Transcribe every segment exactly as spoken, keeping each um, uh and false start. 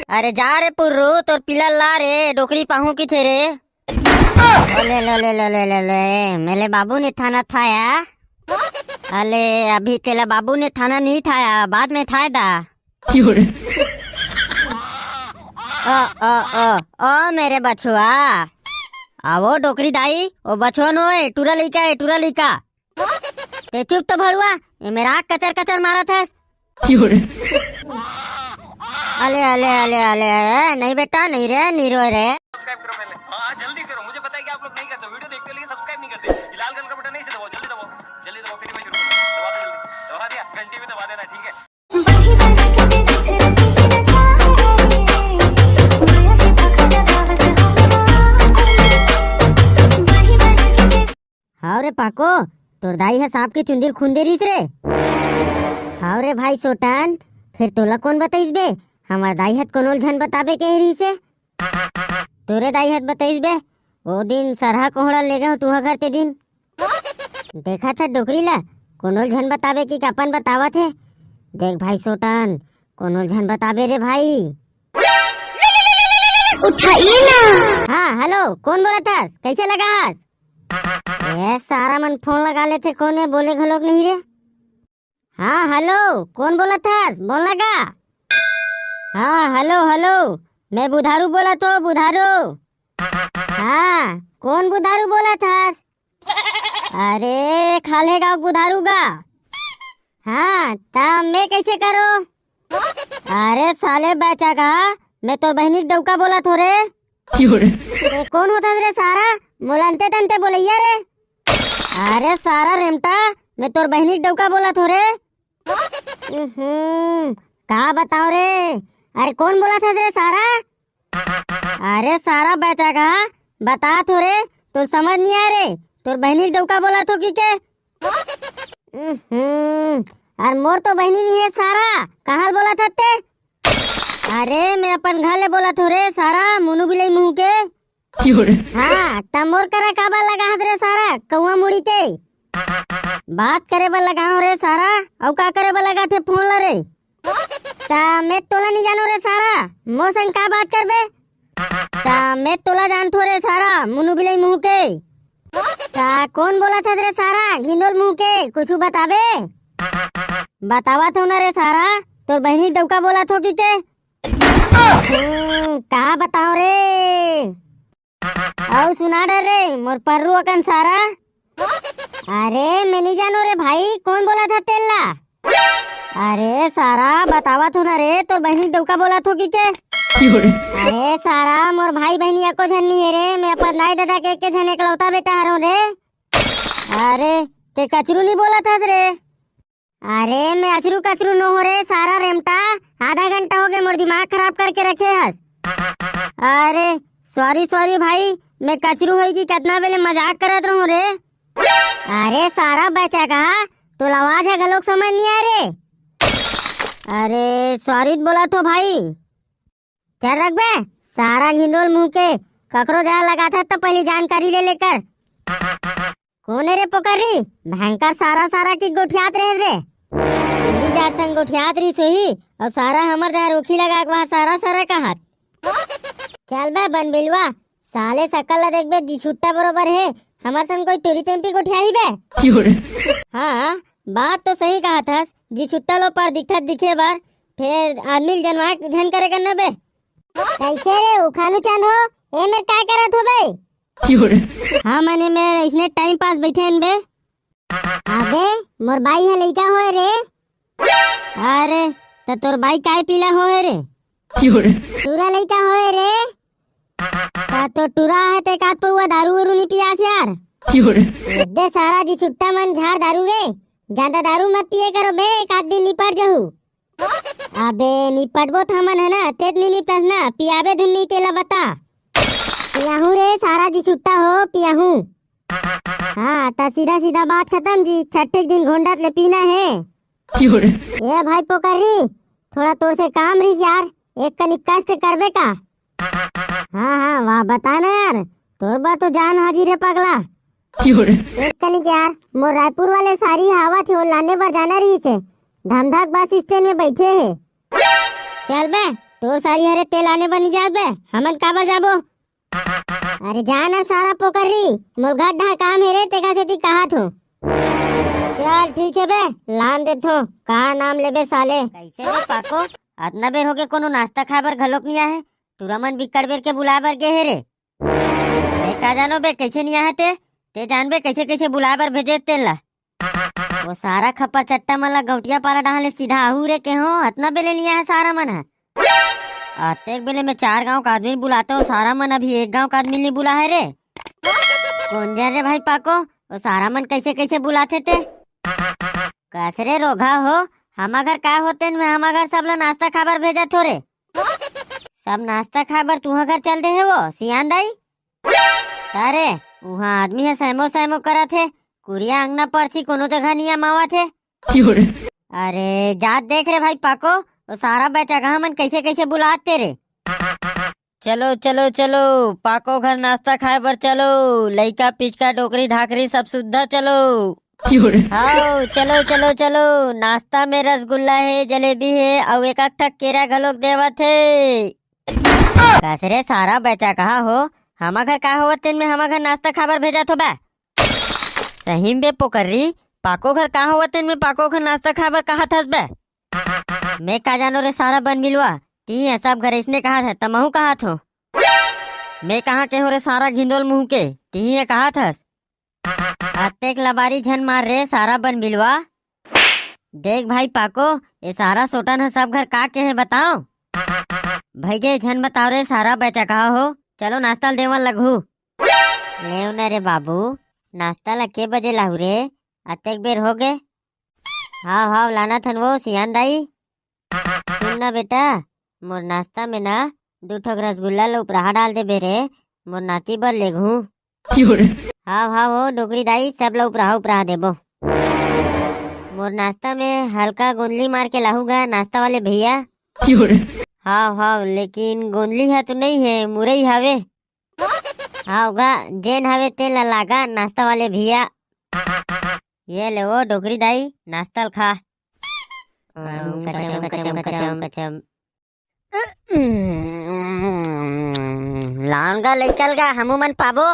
अरे जा रे पुर्रू, तोर पिला ला रे, डोकरी पाहू किथे रे। ओले, ले, ले, ले, ले, ले, ले, मेले बाबू ने थाना थाया। अले, अभी तेला बाबू ने थाना नहीं थाया, बाद में थाय दा। ओ, ओ, ओ, ओ, मेरे बछुआ। आवो डोकरी दाई, ओ बछुआ नोय, टूरा लइका ए, टूरा लइका। ते चुप तो भरुआ, ये मेरा आँख कचर कचर मारत हस। अले, अले, अले, अले, ए, नहीं बेटा, नहीं रे, नहीं रो रे। सब्सक्राइब करो पहले। हाँ, हाँ, जल्दी करो। मुझे पता है कि आप लोग नहीं करते, वीडियो देखते लेकिन सब्सक्राइब नहीं करते। ये लाल कलर का बटन नहीं से दबाओ, जल्दी दबाओ, जल्दी दबाओ, फिर मैं शुरू करूँ। दबा दो जल्दी, दबा दिया, घंटी भी दबा देना, ठीक है। हाव रे पाको, तोर दाई ह सांप के चुंदी ल खून दे रहिस रे। हाव रे भाई सोटन, फिर तोला कौन बताइस बे? हमर दाई ह त कोनो ल झन बताबे के रहिस हे। तोरे दाई ह त बताइस बे, ओ दिन सरहा कोहड़ा ले गए तुहा घर ते दिन। देखा था डोकरी ला, कोनो ल झन बताबे कि अपन बतावत हे। देख भाई सोटन, कोनो ल झन बताबे रे भाई। उठाइए ना। हाँ, हेलो, कौन बोलत हस? कैसे लगा हस? ए, सारा मन फोन लगा लेथे, कौन हे, बोले घलोक नहीं रे। हाँ, हेलो, कौन बोलत हस? बोल ना गा। हाँ, हेलो, हेलो, मैं बुधारू बोलत हो, बुधारू। हाँ, कौन बुधारू बोलत हस? अरे, खाल्हे गाँव बुधारू गा। हाँ, त मैं कैसे करो? अरे साले बैचा का, मैं तोर बहिनी के डौका बोलत हो रे। ए, कौन होता रे सारा? मोला अंते तंते बोलैया रे। अरे सारा रेमटा, मैं तोर बहिनी के डौका बोलत हो रे। उहुं, का बताओ रे? अरे कौन बोलत हस रे सारा? अरे सारा बैचा का, बतात हो रे, तोर समझ नहीं आ रे, तोर बहिनी के डौका बोलत हो कि के? उहुं, अरे मोर तो बहिनी नहीं है सारा, कहाँ ले बोलत हस ते? अरे मैं अपन घर ले बोलत हो रे सारा, मुनु बिलाई मुंह के। हाँ, त मोर करा काबर लगा हस रे सारा, कौआ मुड़ी के? बात करे बर लगा हूँ रे सारा, अउ का करे बर लगा थे फोन ला रे? त मैं तोला नहीं जानो रे सारा, मोर संग का बात करबे? त मैं तोला जानथो रे सारा, मुनु बिलाई मुंह के। त कौन बोलत हस रे सारा, घिंडोल मुंह के, कुछु बताबे? बतावत हो ना रे सारा, तोर बहिनी डौका बोलत हो कि के? हम्म, का बताओ रे? अउ सुना डर रे, मोर पर्रू अकन सारा। अरे, मैं नहीं जानो रे भाई, कौन बोलत हस तेला? अरे सारा, बतावत हो ना रे, तोर बहिनी डौका बोलत हो कि के? अरे सारा, मोर भाई बहिनी एको झन नहीं है रे, मैं अपन दाई ददा के एक झन एकलौता बेटा हरो रे। अरे, ते कचरू नहीं बोलत हस रे। अरे, मैं अचरू कचरू नो हो रे, सारा रेमटा, आधा घंटा हो गए मोर दिमाग खराब करके रखे हस। अरे, सॉरी, सॉरी भाई, मैं कचरू होई कि कितना बेले मजाक करत रहूं रे। अरे, सारा बैचा का, तोला आवाज ह घलोक समझ नहीं आ रे। अरे, सॉरी बोलत हो भाई। चल रख बे, सारा घिंडोल मुंह के, ककरो जाय लगाथा त पहली जानकारी ले लेकर। कोन ए रे पोकरी? भयंकर सारा सारा की गोठियात रहे रे। पूरी जात संग गोठियात रहिस होही, अउ सारा हमर जाय रोखी लगा के वहाँ सारा सारा कहत। चल बे बनबिलवा, साले सकल ला देखबे जी छुट्टा बरोबर हे, हमर संग कोई टूरी टेम्पी गोठियाही बे। हाँ, बात तो सही कहत हस, जी छुट्टा लो पर दिखत दिखे बर, फेर आदमी ल जनवा झन करे करना बे। कैसे रे उखालू चांद हो, ए मेर का करत हो बे? हाँ, मने मैं इसने टाइम पास बैठे हन बे। अबे, मोर बाई ह लइका होए रे। अरे, त तोर बाई काय पीला होए रे? टूरा लइका होए रे। त तो टूरा है ते का पौवा दारू उरू नी पियास यार। दे सारा जी छुट्टा मन झाड़ दारू रे। ज्यादा दारू मत पिए करो बे, एक आध दिन निपट जहू। अबे निपटबो त हमन है ना, तेत नी निपटस ना, पियाबे धुन नी तेला बता। पियाहू रे सारा जी छुट्टा हो, पियाहू। हाँ, त सीधा सीधा बात खत्म जी, छठे के दिन घोंडत ले पीना है। ए भाई पोकरी, थोड़ा तोर से काम रहिस यार, एक कनी कष्ट करबे का? हाँ, हाँ, वाह, बता ना यार, तोर बर तो जान हाजिर है पगला। एक कनी यार, मोर रायपुर वाले सारी हावत हे, वो लाने बर जाना रहिस हे, धमधाक बस स्टैंड में बैठे हे। चल बे, तोर सारी हरे तेल आने बनी जात बे, हमन काबर जाबो? अरे जा ना सारा पोकरी, मोर घर डहा काम हे रे, तेखा सेती कहात हो। चल ठीक हे बे, लान देथो। का नाम लेबे साले? कइसे बे पाको? अतना बेर होगे कोनो नाश्ता खाए बर घलोक नइ आहे। टूरा मन बिक्कट बेर के बुलाए बर गे हे रे। मैं का जानो बे कइसे नइ आहे ते? ते जानबे कइसे कइसे बुलाए बर भेजे तेन ला। वो सारा खप्पर चट्टा मन ला गौटिया पारा डहा ले सीधा आहू रे के हो, अतना बेले नइ आहे सारा मन ह। अतेक बेले में चार गांव का आदमी बुलाते हो, सारा मन अभी एक गांव का आदमी नइ बुला हे रे। कोन जन रे भाई पाको, वो सारा मन कइसे कइसे बुलाथे ते? कस रे रोगहा हो, हमा घर का होते न, मैं हमा घर सब ला नाश्ता खाए बर भेजत हो रे। सब नाश्ता खाए बर तुहा घर चल दे हे वो सियान दाई। अरे उहा आदमी ह सैमो सैमो करत हे, कुरिया अंगना परछी कोनो जगह नइ अमावत हे। अरे जात देख रे भाई पाको, वो सारा बैचकहा मन कइसे कइसे बुलात ते रे। चलो चलो चलो, पाको घर नाश्ता खाए बर चलो। लइका पिचका डोकरी ढाकरी सब सुद्धा चलो। हाओ चलो चलो चलो, नाश्ता में रसगुल्ला हे, जलेबी हे, अउ एक आध ठक केरा घलोक देवत हे। कस रे सारा बैचकहा हो, हमा घर का होवत तेन में हमा घर नाश्ता खाए बर भेजत हो बे? सही में बे पोकर्री, पाको घर का होवत तेन में पाको घर नाश्ता खाए बर कहत हस बे? मैं का जानो रे सारा बन मिलवा, तिही ह सब घर अइसने कहत हे, त महूं कहत हो। मैं कहां के हो रे सारा घिंदोल मुंह के, तिही ह कहत हस। अतेक लबारी झन मार रे सारा बन मिलवा। देख भाई पाको, ये सारा सोटन ह सब घर का के हे बताओ? भइगे झन बताओ रे सारा बैचकहा हो, चलो नाश्ता ल देवन लगहू। लेव न रे बाबू, नाश्ता ला के बजे लाहू रे? अतेक बेर होगे। हाव हाव लानत हन वो सियान दाई। सुन ना बेटा, मोर नाश्ता में ना दू ठोक रसगुल्ला ल उपराहा डाल देबे रे, मोर नाती बर लेगहूं। हाव हाव वो डोकरी दाई, सब ल उपराहा उपराहा देबो। मोर नाश्ता में हल्का गोंदली मार के लाहू गा नाश्ता वाले भइया। हाव हाव, लेकिन गोंदली ह तो नइ हे, मुरई हवे। हाव गा, जेन हवे तेन ला लागा नाश्ता वाले भइया। ये ले वो डोकरी दाई, नाश्ता ल खा। कचम, कचम, कचम, कचम। लान गा लइका ल गा, हमू मन पाबो।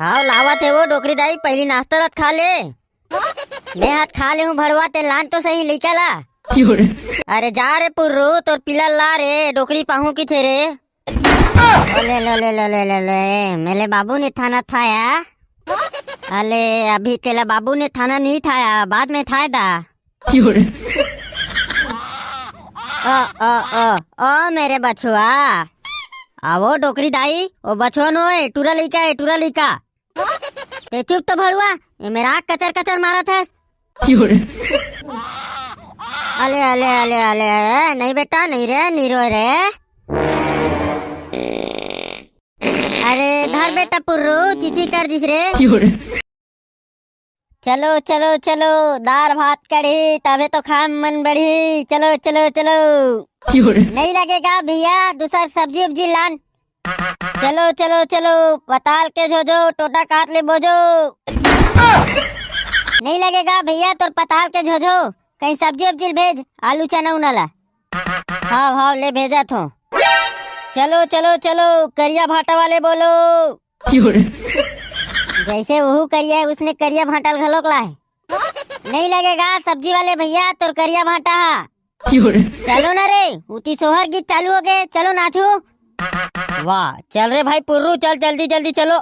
हाव लावत हे वो डोकरी दाई, पहिली नाश्ता ल खा ले। मैं हाथ खा लेहूं भड़वा, ते लान तो सही लइका ला। अरे जा रे पुर्रू, तोर पिला ला रे, डोकरी पाहू की छे रे। ओले, ले, ले, ले, ले, ले, ले, मेले बाबू ने थाना थाया। अले, अभी तेला बाबू ने थाना नहीं थाया, बाद में थाय दा। ओ, ओ, ओ, ओ, मेरे बछुआ। आवो डोकरी दाई, ओ बछुआ नो ए, टूरा लइका ए, टूरा लइका। ते चुप तो भड़ुआ, ये मेरा आँख कचर कचर मारत हस। अले, अले, अले, अले, ए, नहीं बेटा, नहीं रे, नहीं रोए रे। अरे, धर बेटा पुर्रू, चीची कर दिस रे। चलो, चलो, चलो, दार भात कढ़ी, तभे तो खाए मन बढ़ी। चलो, चलो, चलो। नहीं लगेगा भइया, दूसर सब्जी उब्जी लान। चलो, चलो, चलो, पताल के झोझो, टोटा काट ले बोझो। नहीं लगेगा भइया, तोर पताल के झोझो, कहीं सब्जी उब्जी भेज, आलू चना उना ला। हाव, हाव, ले भेजत हो। चलो, चलो, चलो, करिया भाटा वाले बोलो। जैसे वहू करिया है, उसने करिया भाटा ल घलोक लाए। नहीं लगेगा सब्जी वाले भइया, तोर करिया भाटा हा। चलो ना रे, उती सोहर गीत चालू हो गए, चलो नाचू। वाह, चल रे भाई पुर्रू, चल जल्दी जल्दी चलो।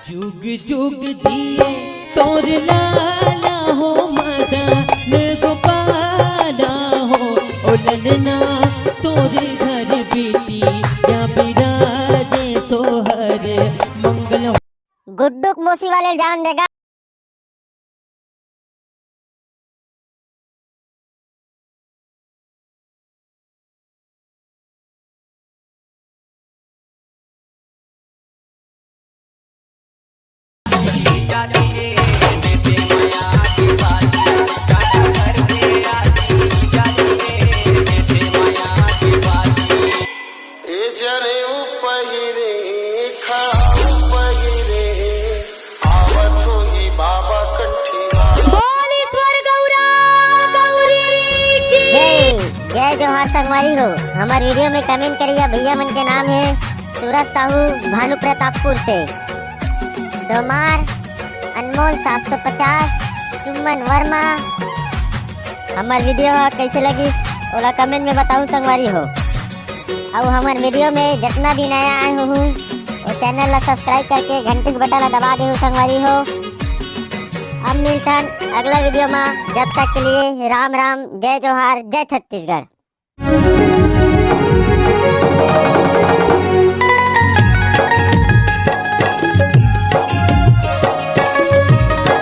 जुग जुग जिए तोर लाला हो मदन गोपाला हो, ओ ललना तोर घर बेटी या बिराजे सोहर मंगल। गुड्डू के मौसी वाले जान देगा। ए जनेऊ पहिरे, खड़ाऊ पहिरे, आवत होही बाबा कंठी वाला। बोल ईश्वर गौरा गौरी की जय। जय जोहार संगवारी हो। हमर वीडियो में कमेंट करिया भैया मन के नाम हे सूरज साहू, भानु प्रतापपुर से, डोमार अनमोल सात सौ पचास, चुम्मन वर्मा। हमर वीडियो ह कैसे लगिस, ओला कमेंट में बताहू संगवारी हो। अउ हमर वीडियो में जितना भी नया आए हो, वो चैनल ला सब्सक्राइब करके घंटी के बटन ला दबा देहू संगवारी हो। अब मिलथन अगला वीडियो में, जब तक के लिए राम राम, जय जोहार, जय छत्तीसगढ़।